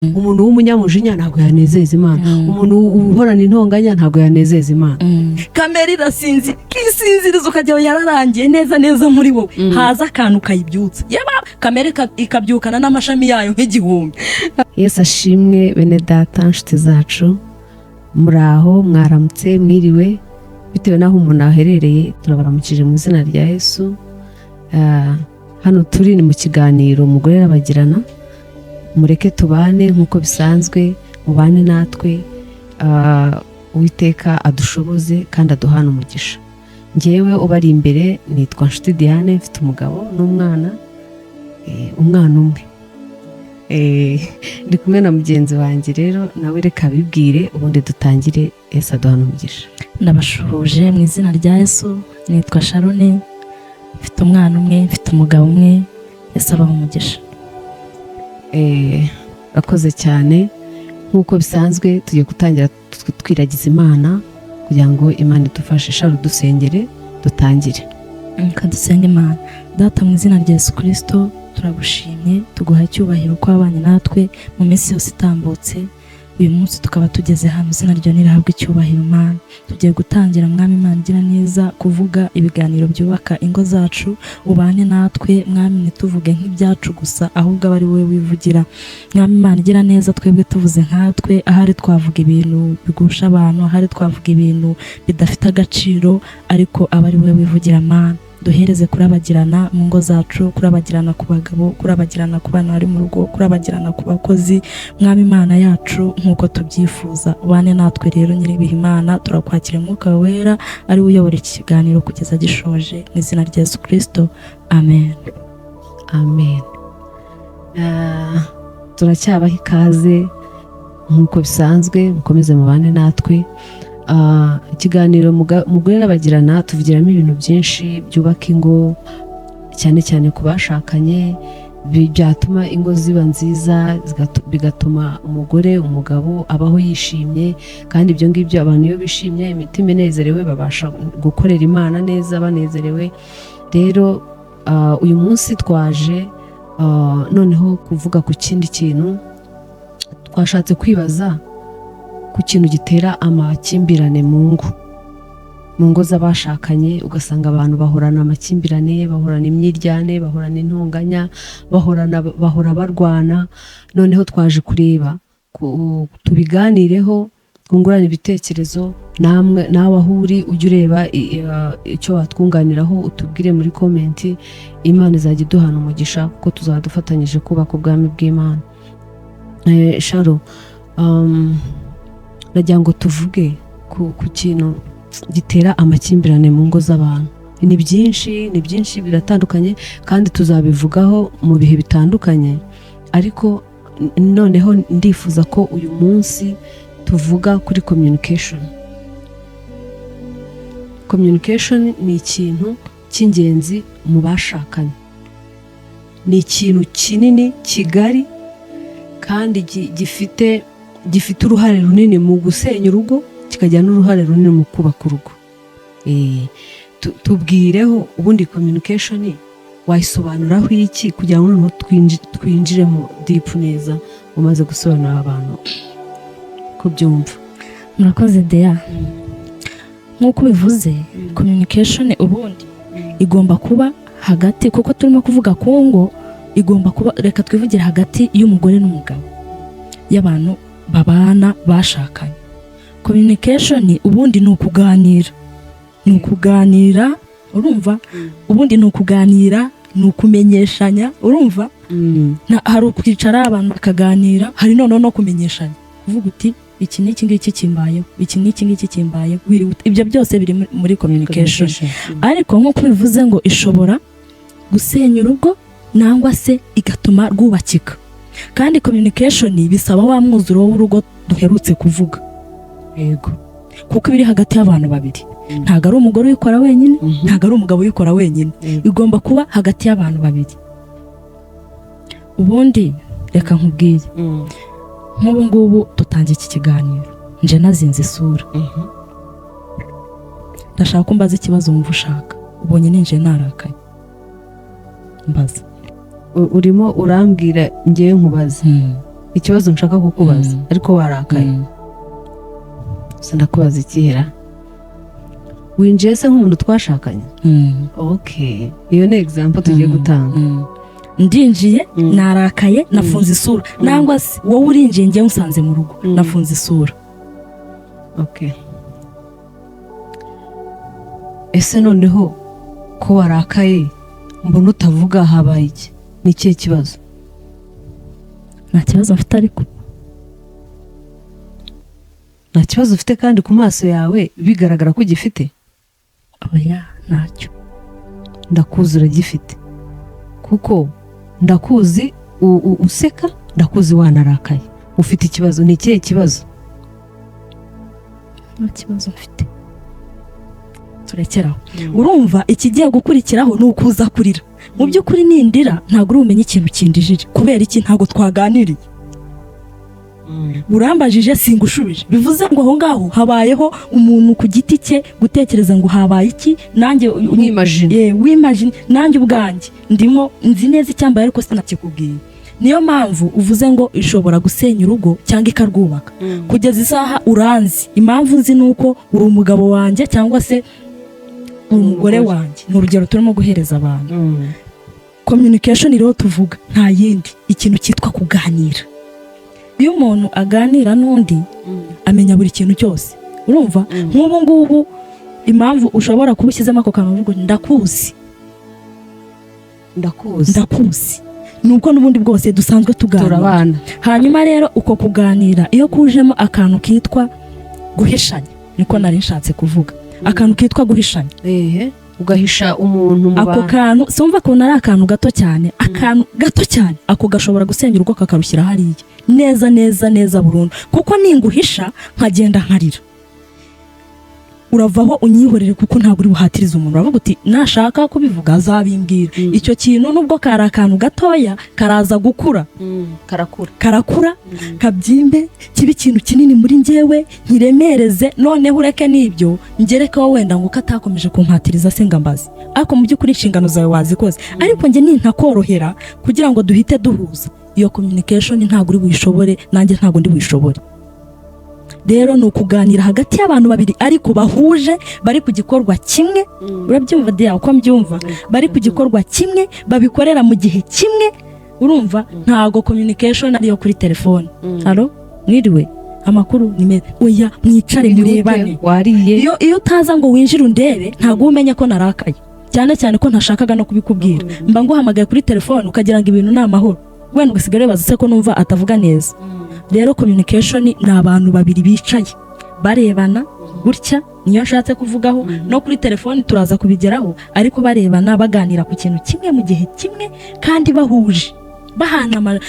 Umuntu w'umunyamujinya ntabwo yanezeza Imana. Umuntu uhorana intonganya ntabwo yanezeza Imana. Kamere irasinzira, ikisinziriza, ukajya yararangiye neza neza muri wowe, haza akantu kayibyutsa, yaba kamere ikabyukana n'amashami yayo nk'igihumbi. Yesu ashimwe, bene data, nshuti zacu, muraho, mwaramutse, mwiriwe, bitewe n'aho umuntu aherereye. Turabaramukije mu izina rya Yesu. Hano turi ni mu kiganiro Umugore Arabagirana. Mureke tubane nk'uko bisanzwe, mubane natwe. Uwiteka adushoboze kandi aduhane umugisha. Ngewe ubari imbere nitwa Nshuti Diane, mfite umugabo n'umwana, umwana umwe. Ndi kumwe na mugenzi wanjye rero, nawe reka abibwire, ubundi dutangire. Yesu aduhane umugisha. Ndabashuhuje mu izina rya Yesu. Nitwa Sharone, mfite umwana umwe, mfite umugabo umwe. Yesu abaha umugisha. Urakoze cyane. Nk'uko bisanzwe, tugiye gutangira twiragiza Imana kugira ngo Imana idufashe. Sharo, dusengere dutangire. Reka dusenge Imana. Data, mu izina rya Yesu Kirisito, turagushimye, tuguha icyubahiro ko wabanye natwe mu minsi yose itambutse, uyu munsi tukaba tugeze hano. Izina ryawe nirihabwe icyubahiro, Mana. Tugiye gutangira, Mwami Imana igira neza, kuvuga ibiganiro byubaka ingo zacu. Ubane natwe, Mwami, ntituvuge nk'ibyacu gusa, ahubwo abe ari wowe wivugira, Mwami Imana igira neza. Twebwe tuvuze nkatwe, ahari twavuga ibintu bigusha abantu, ahari twavuga ibintu bidafite agaciro, ariko abe ari wowe wivugira, Mana. Duhereze kurabagirana mu ngo zacu, kurabagirana ku bagabo, kurabagirana ku bana bari mu rugo, kurabagirana ku bakozi, Mwami Imana yacu, nk'uko tubyifuza. Ubane natwe rero, nyiribihe Imana. Turakwakira Umwuka Wera, ari we uyobora iki kiganiro kugeza gishoje, mu izina rya Yesu Kirisito, amen. Amen. Turacyabaha ikaze nk'uko bisanzwe, mukomeze mubane natwe. Ikiganiro Mugore Arabagirana tuvugiramo ibintu byinshi byubaka ingo, cyane cyane ku bashakanye, byatuma ingo ziba nziza, bigatuma umugore, umugabo abaho yishimye. Kandi ibyo ngibyo, abantu iyo bishimye, imitima inezerewe, babasha gukorera Imana neza banezerewe. Rero uyu munsi twaje noneho kuvuga ku kindi kintu. Twashatse kwibaza ku kintu gitera amakimbirane mu ngo z'abashakanye, ugasanga abantu bahorana amakimbirane, bahorana imyiryane, bahorana intonganya, bahora barwana. Noneho twaje kureba tubiganireho, twungurane ibitekerezo. Namwe nawe aho uri, ujye ureba icyo watwunganiraho, utubwire muri comment. Imana izajya iduhana umugisha kuko tuzaba dufatanyije kubaka ubwami bw'Imana. Sharo, nagira ngo tuvuge ku kintu gitera amakimbirane mu ngo z'abantu. Ni byinshi, ni byinshi, biratandukanye, kandi tuzabivugaho mu bihe bitandukanye, ariko noneho ndifuza ko uyu munsi tuvuga kuri communication. Communication ni ikintu cy'ingenzi mu bashakanye, ni ikintu kinini, kigari, kandi gifite uruhare runini mu gusenya urugo, kikagira n'uruhare runini mu kubaka urugo. Tubwireho ubundi communication wayisobanuraho iki, kugira ngo noneho twinjire mu deep neza, umaze gusobanurira abantu ko byumva. Murakoze, Deya. Nk'uko ubivuze, communication ubundi igomba kuba hagati, kuko turimo kuvuga ku ngo, igomba kuba, reka twivugire, hagati y'umugore n'umugabo, y'abantu babana bashakanye. Communication ubundi ni ukuganira, ni ukuganira, urumva? Ubundi ni ukuganira, ni ukumenyeshanya, urumva? Hari ukwicara abantu bakaganira, hari noneho no kumenyeshanya, kuvuga uti: "Iki n'iki ngiki kimbayeho, iki n'iki ngiki kimbayeho." Ibyo byose biri muri communication. Ariko nk'uko bivuze ngo ishobora gusenya urugo nangwa se igatuma rwubakika, kandi communication bisaba wa mwuzuro w'urugo duherutse kuvuga. Kuko iba iri hagati y'abantu babiri. Ntabwo ari umugore uyikora wenyine, ntabwo ari umugabo uyikora wenyine. Igomba kuba hagati y'abantu babiri. Ubundi reka nkubwire, nk'ubu ngubu dutangiye iki kiganiro, nje nazinze isura. Ndashaka ko mbaza ikibazo wumva ushaka. Ubonye ninjiye narakaye, mbaza. Urimo urambwira ngewe nkubaza? Ikibazo nshaka kukubaza, ariko warakaye. Gusa ndakubaza ikihera winjiye se nk'umuntu twashakanye? Okay, iyo ni example tugiye gutanga. Ndinjiye, narakaye, nafunze isura, nangwa se wowe urinjiye, ngewe unsanze mu rugo, nafunze isura. Okay, ese noneho ko warakaye mbona utavuga, habaye iki? Ni ikihe kibazo? Nta kibazo mfite, ariko Nta kibazo ufite kandi ku maso yawe bigaragara ko ugifite? Oya, ntacyo. Ndakuzi, uragifite, kuko ndakuzi useka, ndakuzi wanarakaye. Ufite ikibazo. Ni ikihe kibazo? Nta kibazo mfite, turekeraho. Urumva ikigiye gukurikiraho ni ukuza kurira. Mu by'ukuri nindira ntabwo uri bumenye ikintu kindijije. Kubera iki? Ntabwo twaganiriye. Urambajije singushubije, bivuze ngo aho ngaho habayeho umuntu ku giti cye gutekereza ngo habaye iki, nanjye Wimagine. Wimagine. Nanjye ubwanjye ndimo nzi neza icyambaye, ariko sinakikubwiye. Niyo mpamvu uvuze ngo ishobora gusenya urugo cyangwa ikarwubaka. Kugeza isaha uranzi, impamvu nzi ni uko uri umugabo wanjye cyangwa se uri umugore wanjye. Ni urugero turimo guhereza abantu. Communication rero tuvuga nta yindi, ikintu cyitwa kuganira. Iyo umuntu aganira n'undi amenya buri kintu cyose. Urumva nk'ubu ngubu impamvu ushobora kuba ushyizemo ako kantu uvuga ngo ndakuzi. Ndakuzi. Ndakuzi, ni uko n'ubundi bwose dusanzwe tuganira. Turabana. Hanyuma rero uko kuganira iyo kujemo akantu kitwa guhishanya, niko nari nshatse kuvuga, akantu kitwa guhishanya. Ehe, ugahisha umuntu mu Ako bantu. kantu simva ukuntu ari akantu gato cyane, akantu gato cyane ako gashobora gusenya urugo, kakarushyira hariya neza neza neza burundu, kuko ninguhisha nkagenda nkarira, uravaho unyihorere, kuko ntabwo uri buhatirize umuntu. Uravuga uti nashaka kubivuga azabimbwira. Icyo kintu nubwo kari akantu gatoya karaza gukura. Karakura. Karakura, kabyimbe, kibe ikintu kinini muri njyewe, nkiremereze. Noneho ureke n'ibyo, ngerekeho wenda ngo katakomeje kumpatiriza se ngo ambaze, ariko mu by'ukuri inshingano zawe wazikoze, ariko njye nintakorohera kugira ngo duhite duhuza iyo communication, ntabwo uri buyishobore, nanjye ntabwo ndi buyishobore. Rero ni ukuganira hagati y'abantu babiri ariko bahuje, bari ku gikorwa kimwe. Urabyumva dia uko mbyumva? Bari ku gikorwa kimwe, babikorera mu gihe kimwe. Urumva ntabwo communication ariyo kuri telefone: "Halo, mwiriwe, amakuru ni meza." Oya, mwicare murebane. Wariye? Iyo utaza ngo winjire undebe, ntabwo uba umenya ko narakaye, cyane cyane ko ntashakaga no kubikubwira. Mba nguhamagaye kuri telefone ukagira ngo ibintu ni amahoro, wenda ugasigara wibaza se ko numva atavuga neza. Rero communication ni abantu babiri bicaye barebana gutya, niyo nshatse kuvugaho. No kuri telefone turaza kubigeraho, ariko barebana, baganira ku kintu kimwe mu gihe kimwe kandi bahuje, bahana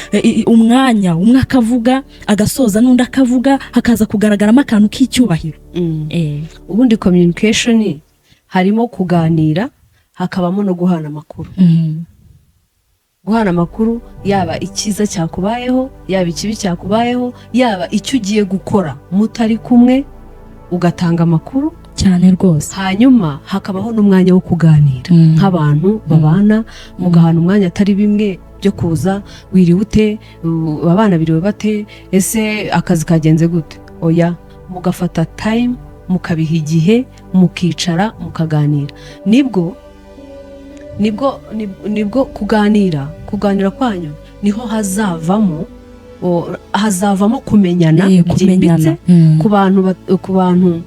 umwanya, umwe akavuga agasoza n'undi akavuga, hakaza kugaragaramo akantu k'icyubahiro. Ubundi communication harimo kuganira, hakabamo no guhana amakuru. Guhana amakuru, yaba icyiza cyakubayeho, yaba ikibi cyakubayeho, yaba icyo ugiye gukora mutari kumwe, ugatanga amakuru. Cyane rwose. Hanyuma hakabaho n'umwanya wo kuganira nk'abantu babana, mugahana umwanya, atari bimwe byo kuza "Wiriwe ute? Abana biriwe bate? Ese akazi kagenze gute?" Oya, mugafata time, mukabiha igihe, mukicara mukaganira. Nibwo kuganira kwanyu niho hazavamo kumenyana byimbitse. Kumenyana. Ku bantu,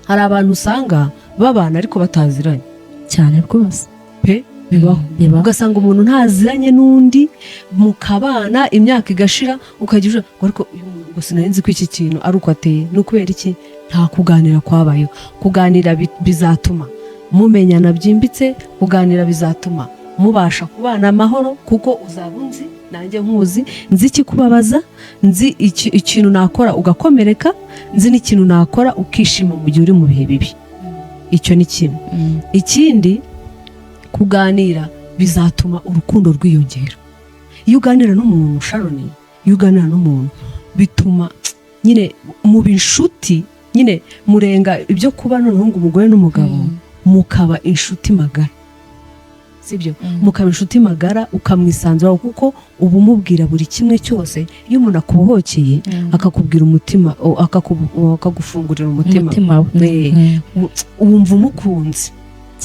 hari abantu usanga babana ariko bataziranye. Cyane rwose. Pe, bibaho. Bibaho. Ugasanga umuntu ntaziranye n'undi, mukabana imyaka igashira, ukajya uja ngo ariko uyu muntu ngo sinari nzi ko iki kintu ari uko ateye. Ni ukubera iki? Nta kuganira kwabayeho. Kuganira bizatuma mumenyana byimbitse. Kuganira bizatuma mubasha kubana amahoro, kuko uzaba unzi nanjye nkuzi, nzi ikikubabaza, nzi ikintu nakora ugakomereka, nzi n'ikintu nakora ukishima mu gihe uri mu bihe bibi. Icyo ni kimwe. Ikindi, kuganira bizatuma urukundo rwiyongera. Iyo uganira n'umuntu, Sharon, iyo uganira n'umuntu bituma nyine muba inshuti, nyine murenga ibyo kuba noneho ngo umugore n'umugabo, mukaba inshuti magara. Sibyo? Mukaba inshuti magara, ukamwisanzuraho, kuko uba umubwira buri kimwe cyose. Iyo umuntu akubohokeye, akakubwira umutima, akagufungurira umutima, umutima we. Wumva umukunze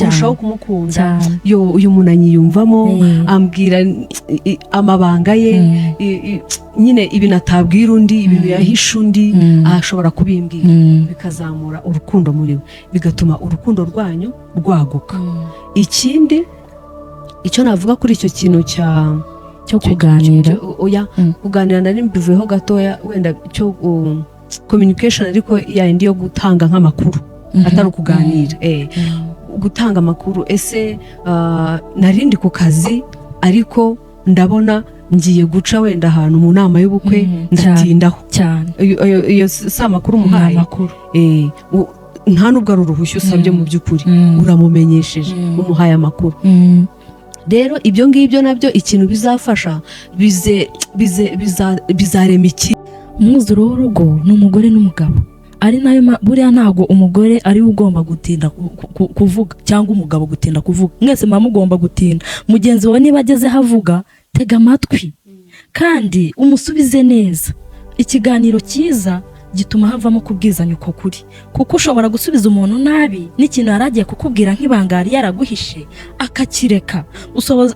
urushaho kumukunda. Yo, uyu muntu anyiyumvamo, ambwira amabanga ye, nyine ibintu atabwira undi, ibintu yahisha undi, ashobora kubimbwira. Bikazamura urukundo muri we, bigatuma urukundo rwanyu rwaguka. Ikindi icyo navuga kuri icyo kintu cya cyo kuganira. Oya, kuganira nari mbivuyeho gatoya, wenda cyo communication, ariko yayindi yo gutanga nk'amakuru, atari ukuganira. Gutanga amakuru: ese nari ndi ku kazi, ariko ndabona ngiye guca wenda ahantu mu nama y'ubukwe, ndatindaho. Iyo si amakuru Ni umuhaye? amakuru. Nta nubwo ari uruhushya usabye mu by'ukuri, uramumenyesheje, umuhaye amakuru. Rero ibyo ngibyo nabyo ikintu bizafasha, bizarema iki? Umwuzuro w'urugo ni umugore n'umugabo, ari nayo buriya ntabwo umugore ari we ugomba gutinda kuvuga cyangwa umugabo gutinda kuvuga. Mwese muba mugomba gutinda. Mugenzi wawe niba agezeho avuga, tega amatwi kandi umusubize neza. Ikiganiro cyiza gituma havamo kubwizanya uko kuri, kuko ushobora gusubiza umuntu nabi, n'ikintu yari agiye kukubwira nk'ibanga yari yaraguhishe akakireka.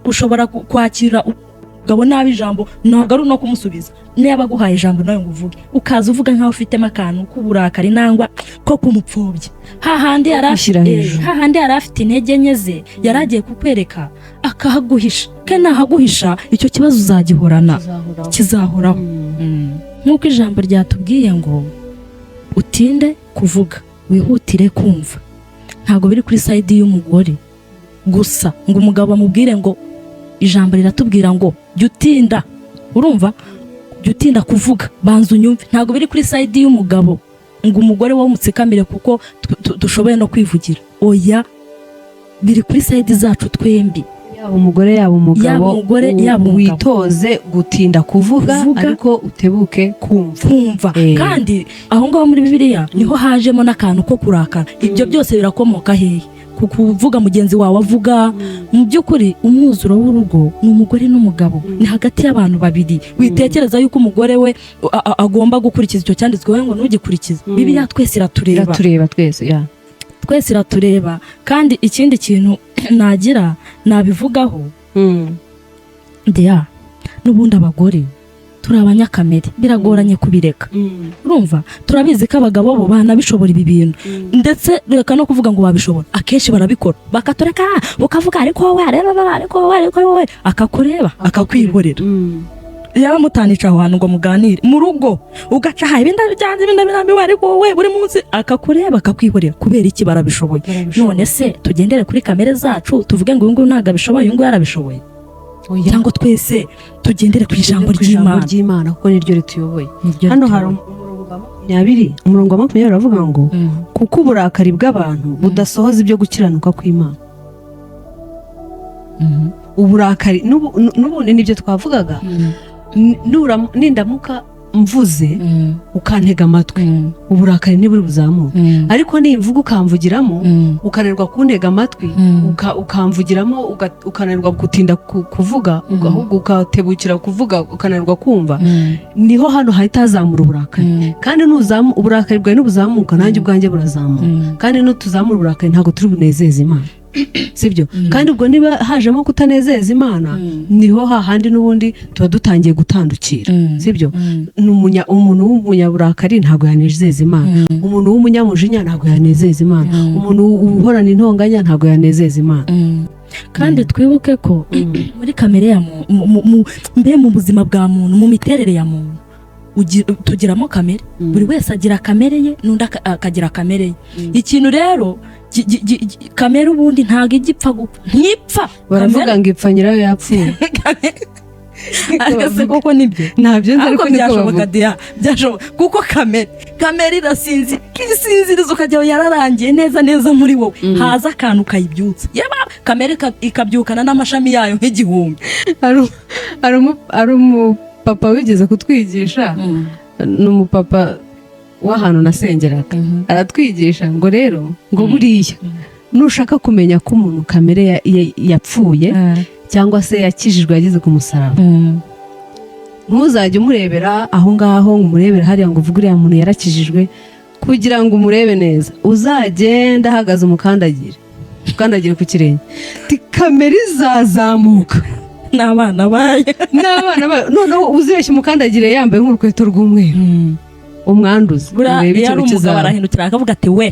Ushobora kwakira umugabo nabi ijambo, ntabwo ari no kumusubiza. Niba aguhaye ijambo nawe ngo uvuge, ukaza uvuga nkaho ufitemo akantu k'uburakari nangwa ko kumupfobya, hahandi yari Gushyira hejuru. Hahandi yari afite intege nke ze yari agiye kukwereka akahaguhisha, kandi nahaguhisha icyo kibazo uzagihorana, kizahoraho. Nk'uko ijambo ryatubwiye ngo utinde kuvuga, wihutire kumva, ntabwo biri kuri side y'umugore gusa ngo umugabo amubwire ngo, ijambo riratubwira ngo jya utinda, urumva, jya utinda kuvuga, banza unyumve. Ntabwo biri kuri side y'umugabo ngo umugore wowe umutsikamire kuko dushoboye no kwivugira. Oya, biri kuri side zacu twembi. Yaba umugore, yaba umugabo, Yaba umugore, yaba umugabo. witoze gutinda kuvuga, Kuvuga. ariko utebuke kumva. Kumva. Kandi aho ngaho muri Bibiliya niho hajemo n'akantu ko kurakara. Ibyo byose birakomoka hehe? Ku kuvuga mugenzi wawe avuga. Mu by'ukuri umwuzuro w'urugo ni umugore n'umugabo, ni hagati y'abantu babiri. Witekereza yuko umugore we agomba gukurikiza icyo cyanditswe, wowe ngo ntugikurikize. Bibiliya twese iratureba. Iratureba twese, ya. Twese iratureba. Kandi ikindi kintu nagira nabivugaho, ndeya n'ubundi abagore turi abanyakamere, biragoranye kubireka. Urumva, turabizi ko abagabo bo banabishobora ibi bintu, ndetse reka no kuvuga ngo babishobora, akenshi barabikora bakatureka, ukavuga ariko wowe, ariko wowe, ariko wowe, akakureba akakwihorera. Yaba mutanica aho hantu ngo muganire mu rugo, ugaca aha ibindi byanze, ibindi birambiwe, ariko wowe buri munsi, akakureba akakwihorera. Kubera iki? Barabishoboye. None se tugendere kuri kamere zacu, tuvuge ngo uyu nguyu ntabwo abishoboye, uyu nguyu yarabishoboye, cyangwa twese tugendere ku ijambo ku ijambo ry'Imana? ry'Imana, kuko niryo rituyoboye. Niryo Hano hari rituyoboye. umurongo wa 20. Umurongo wa 20 uravuga ngo kuko uburakari bw'abantu budasohoza ibyo gukiranuka kw'Imana. Uburakari n'ubundi nibyo twavugaga. Nindamuka mvuze, ukantega amatwi, uburakari ntiburi buzamuke. Ariko nimvuga ukamvugiramo, ukananirwa kuntega amatwi, ukamvugiramo, ukananirwa gutinda kuvuga, ahubwo ukatebukira kuvuga, ukananirwa kumva, niho hano hahita hazamura uburakari. Kandi uburakari bwawe nubuzamuka, nanjye ubwanjye burazamuka. Kandi nutuzamura uburakari, ntabwo turi bunezeze Imana, sibyo? Kandi ubwo niba hajemo kutanezeza Imana, niho hahandi n'ubundi tuba dutangiye gutandukira, sibyo? Ni umuntu w'umunyaburakari ntabwo yanezeza Imana, umuntu w'umunyamujinya ntabwo yanezeza Imana, umuntu uhorana intonganya ntabwo yanezeza Imana. Kandi twibuke ko muri kamere ya muntu, mbe mu buzima bwa muntu, mu miterere ya muntu, tugiramo kamere. Buri wese agira kamere ye, n'undi akagira kamere ye. Ikintu rero kamere ubundi ntabwo ijya ipfa gupfa, ntipfa. Baravuga ngo ipfa nyirayo yapfuye. Ariko se koko nibyo? Ntabyo nzi, ariko ariko niko byashoboka. bavuga. Diya, byashoboka, kuko kamere irasinzira, ikisinziriza, ukajya yararangiye neza neza muri wowe, haza akantu kayibyutsa, yaba kamere ikabyukana n'amashami yayo nk'igihumbi. Hari umupapa wigeze kutwigisha, ni umupapa w'ahantu nasengeraga, aratwigisha ngo rero ngo buriya Nushaka kumenya ko umuntu kamere yapfuye cyangwa se yakijijwe, yageze ku musaraba, ntuzajye umurebera aho ngaho ngo umurebere hariya ngo uvuge uriya muntu yarakijijwe. Kugira ngo umurebe neza, uzagende ahagaze, umukandagire, ukandagire ku kirenge. Ti kamere izazamuka n'abana bayo. N'abana bayo. Noneho uzibeshye umukandagire yambaye nk'urukweto rw'umweru, umwanduze, Buriya urebe iyo ari ikintu umugabo kizaba. arahindukira akavuga ati we.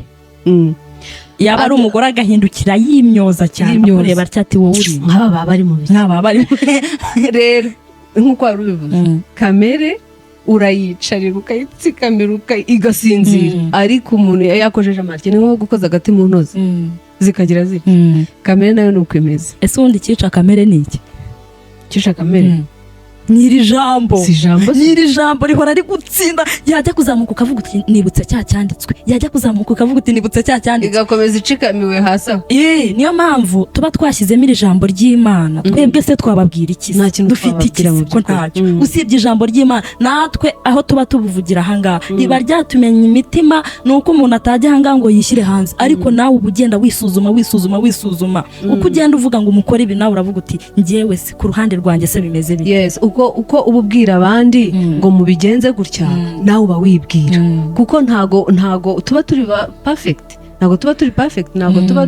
Yaba ari umugore agahindukira yimyoza cyane. Yimyoza. Akureba atya ati wowe uri Nk'aba baba bari mu biki? Nk'aba bari. Rero nk'uko wari ubivuze, kamere urayicarira, ukayitsikamira, igasinzira. Ariko umuntu iyo yakojeje amatwi, ni nko gukoza agati mu ntozi zikagira zitya. Kamere nayo ni uko imeze. Ese ubundi icyica kamere ni iki? Cisha kamere? Ni iri jambo. Si ijambo se? Ni iri jambo rihora rigutsinda. Yajya kuzamuka ukavuga uti nibutse cya cyanditswe, yajya kuzamuka ukavuga uti nibutse cya cyanditswe. Igakomeza icikamiwe hasi aho. Niyo mpamvu tuba twashyizemo iri jambo ry'Imana. Twebwe se twababwira iki se? Nta kintu Dufite iki twababwira mu se ko by'ukuri. ntacyo usibye ijambo ry'Imana? Natwe aho tuba tubuvugira ahangaha riba ryatumenya imitima. Ni uko umuntu atajya ahangaha ngo yishyire hanze, ariko nawe uba ugenda wisuzuma, wisuzuma, wisuzuma. Uko ugenda uvuga ngo umukore ibi, nawe uravuga uti njyewe se ku ruhande rwanjye se bimeze bite? Yes, uko uba ubwira abandi ngo mubigenze gutya, nawe uba wibwira, kuko ntago tuba turi perfect, ntago tuba turi perfect, ntago tuba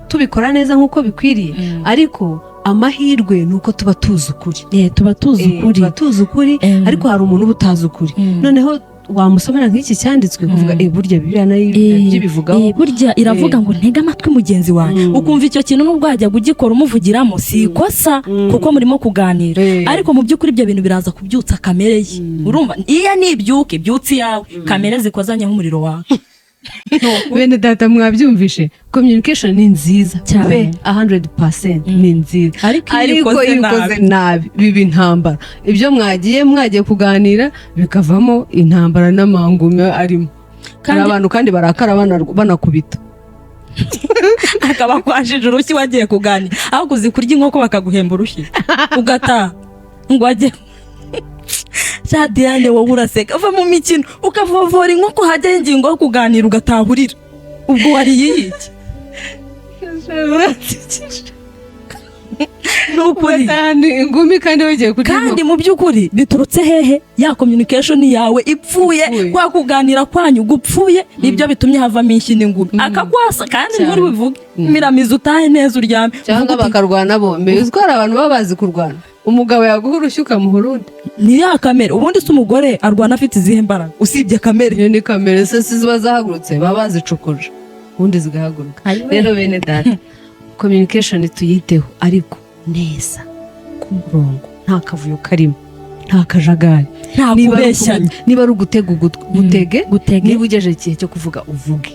tubikora neza nk'uko bikwiriye, ariko amahirwe ni uko tuba tuzi ukuri. Tuba tuzi ukuri. Tuba tuzi ukuri. Ariko hari umuntu uba utazi ukuri, noneho wamusomera nk'iki cyanditswe ukavuga burya Bibiliya nayo ibyo ibivugaho. Burya iravuga ngo ntege amatwi mugenzi wanjye. Ukumva icyo kintu nubwo wajya ugikora umuvugiramo si ikosa, kuko murimo kuganira. Ariko mu by'ukuri ibyo bintu biraza kubyutsa kamere ye. Urumva iyo nibyuke byutse iyawe kamere zikozanye nk'umuriro wawe. Bene data, mwabyumvishe, communication ni nziza Cyane. pe, 100% ni nziza. Ariko iyo Ariko uyikoze iyo ukoze nabi. nabi biba intambara. Ibyo mwagiye kuganira bikavamo intambara n'amangume arimo. Hari abantu kandi barakara banakubita. Akaba kwashije urushyi wagiye kuganira, aho kuzi kurya inkoko bakaguhemba urushyi ugataha ngo wajye. Sha Diane, wowe uraseka, uva mu mikino ukavovora inkoko, hajyaho ingingo yo kuganira ugataha urira. Ubwo wariye iki? Ni ukuri. Ugatahana ingumi kandi wagiye kurya Kandi inkoko. Mu by'ukuri biturutse hehe? Ya communication yawe ipfuye. Ipfuye. Kwa kuganira kwanyu gupfuye nibyo bitumye havamo inshyi n'ingumi, akakwasa kandi Cyane. nturi buvuge miramizi, utahe neza uryame. Cyangwa Uvuge uti, bakarwana bombi. Uzi ko hari abantu baba bazi kurwana, umugabo yaguha urushyi ukamuha urundi. Ni ya kamere. Ubundi se umugore arwana afite izihe mbaraga usibye kamere? Iyo ni kamere se? Si ziba zahagurutse, baba bazicukuje ubundi zigahaguruka. Rero bene data, communication tuyiteho, ariko neza ku murongo, nta kavuyo karimo, nta kajagari. Nta Niba ari kubeshyanya. Niba ari ugutega ugutwi, gutege. Gutege. Niba ugejeje igihe cyo kuvuga, uvuge.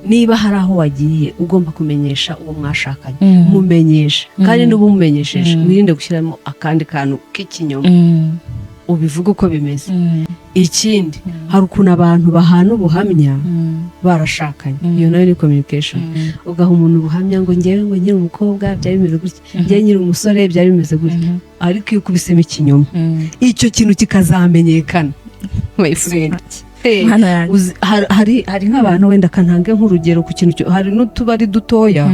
Niba hari aho wagiye ugomba kumenyesha uwo mwashakanye, mumenyeshe. Kandi niba umumenyesheje, wirinde gushyiramo akandi kantu k'ikinyoma, ubivuge uko bimeze. Ikindi, hari ukuntu abantu bahana ubuhamya barashakanye. Iyo nayo ni communication. Ugaha umuntu ubuhamya ngo ngewe ngo nkiri umukobwa byari bimeze gutya, ngewe nkiri umusore byari bimeze gutya, ariko iyo ukubisemo ikinyoma, icyo kintu kikazamenyekana, my friend. Hey, Mana yanjye. hari nk'abantu, wenda kantange nk'urugero ku kintu hari n'utubari dutoya,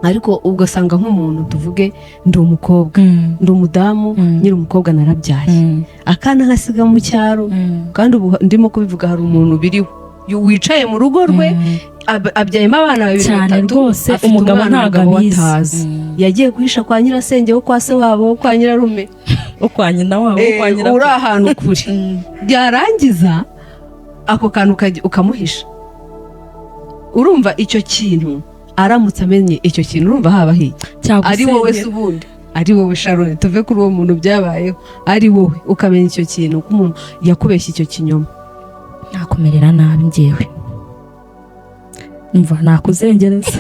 ariko ugasanga nk'umuntu, tuvuge ndi umukobwa, ndi umudamu, nkiri umukobwa narabyaye akana nkasiga mu cyaro. Kandi ubu ndimo kubivuga hari umuntu biriho wicaye mu rugo rwe, abyayemo abana babiri, Cyane batatu, rwose, afite umugabo umwana, ntabwo umugabo we abizi. atazi. Yagiye guhisha kwa nyirasenge, wo kwa se wabo, wo kwa nyirarume, wo kwa nyina wabo, wo kwa nyirakuru. Uri ahantu kure, byarangiza ako kantu ukamuhisha. Urumva icyo kintu, aramutse amenye icyo kintu, urumva haba hiye ari wowe se? Ubundi ari wowe Sharon, tuve kuri uwo muntu byabayeho, ari wowe ukamenya icyo kintu ko umuntu yakubeshya icyo kinyoma? Nakumerera nabi njyewe, mva nakuzengereza.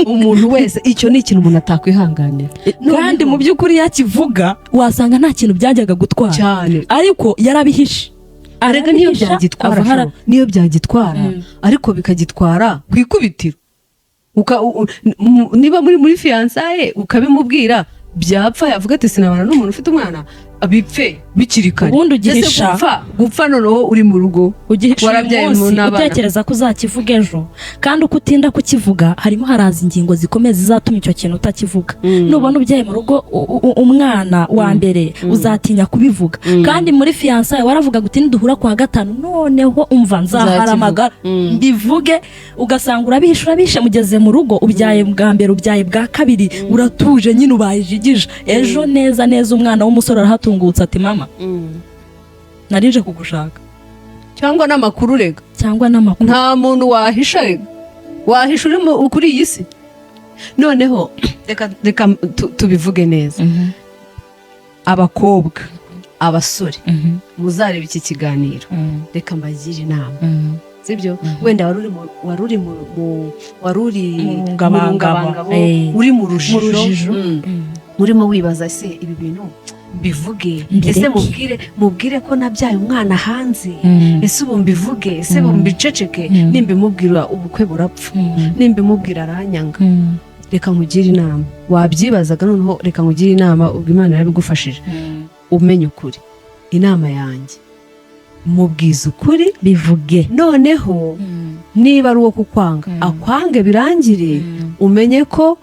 Umuntu wese, icyo ni ikintu umuntu atakwihanganira. Kandi mu by'ukuri yakivuga wasanga nta kintu byajyaga gutwara. Cyane. Ariko yarabihishe. Arega niyo Arabihisha, byagitwara, ava Sharon, niyo byagitwara, ariko bikagitwara ku ikubitiro. Niba muri fiançailles ukabimubwira, byapfa yavuga ati sinabana n'umuntu ufite umwana. Bipfe bikiri kare. Ubundi Ese ugihisha gupfa noneho uri mu rugo, ugihisha uyu warabyaye munsi n'abana. Utekereza ko uzakivuga ejo, kandi uko utinda kukivuga harimo haraza ingingo zikomeye zizatuma icyo kintu utakivuga. Nubona ubyaye mu rugo umwana wa mbere, uzatinya kubivuga. Kandi muri fiançailles waravuga uti: "Niduhura kwa gatanu, noneho umva, nzaharamagara mbivuge." Ugasanga urabihisha, urabihishe, mugeze mu rugo, ubyaye bwa mbere, ubyaye bwa kabiri, uratuje nyine, ubaye ijigija. Ejo neza neza umwana w'umusore arahatungutse ati: "Mama, narije kugushaka." Cyangwa n'amakuru rega. Cyangwa n'amakuru. Nta muntu wahisha rega, wahisha uri kuri iyi si. Noneho reka tubivuge neza. Abakobwa, abasore muzareba iki kiganiro, reka mbagire inama, sibyo? Wenda wari uri wari uri mu rungabangabo. Rungabangabo, uri mu rujijo, Mu rujijo. Urimo wibaza: "Se ibi bintu mbivuge?" Mbireke. Ese mubwire ko nabyaye umwana hanze? Ese ubu mbivuge? Ese ubu mbiceceke? Nimbimubwira ubukwe burapfa, nimbimubwira aranyanga. Reka nkugire inama. Wabyibazaga, noneho reka nkugire inama. Ubwo Imana yarabigufashije umenye ukuri. Inama yanjye, mubwize ukuri. Bivuge. Noneho niba ari uwo kukwanga, akwange birangire, umenye ko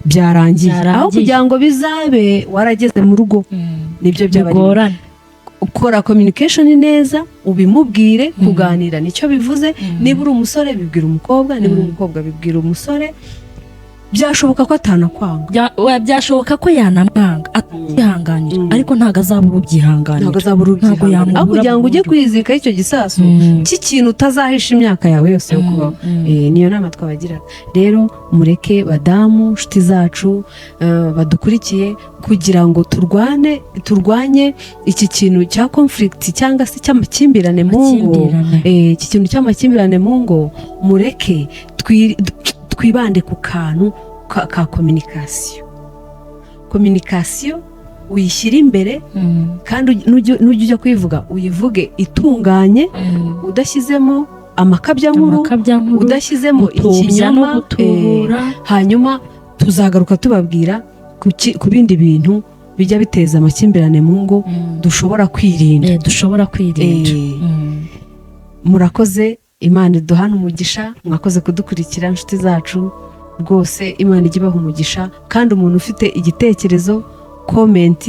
byarangiye. Byarangiye. Aho kugira ngo bizabe warageze mu rugo, nibyo byaba ari Bigorane. Ukora communication neza, ubimubwire. Kuganira nicyo bivuze. Niba uri umusore, bibwira umukobwa. Niba uri umukobwa, bibwira umusore. Byashoboka ko atanakwanga. Byashoboka ko yanamwanga atyihanganira, ariko ntabwo azabura ubyihanganira. Ntabwo azabura Ntabwo ubyihanganira. yamubura Aho kugira ngo ujye burundu. kwizirikaho icyo gisasu cy'ikintu utazahisha imyaka yawe yose yo kubaho. Niyo nama twabagiraga. Rero mureke badamu, nshuti zacu, badukurikiye, kugira ngo turwanye iki kintu cya conflict cyangwa se cy'amakimbirane mu ngo. Amakimbirane. Iki kintu cy'amakimbirane mu ngo, mureke twibande ku kantu ka communication. Communication uyishyire imbere, kandi nujya ujya kuyivuga, uyivuge itunganye, udashyizemo amakabyankuru, Amakabyankuru, udashyizemo gutubya no ikinyoma. Gutubura. Hanyuma tuzagaruka tubabwira ku bindi bintu bijya biteza amakimbirane mu ngo dushobora kwirinda. Dushobora kwirinda. Murakoze, Imana iduhane umugisha. Mwakoze kudukurikira, inshuti zacu. Rwose Imana ijye ibaha umugisha. Kandi umuntu ufite igitekerezo, comment,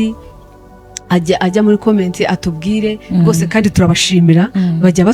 ajya muri comment atubwire rwose. Kandi turabashimira, bajya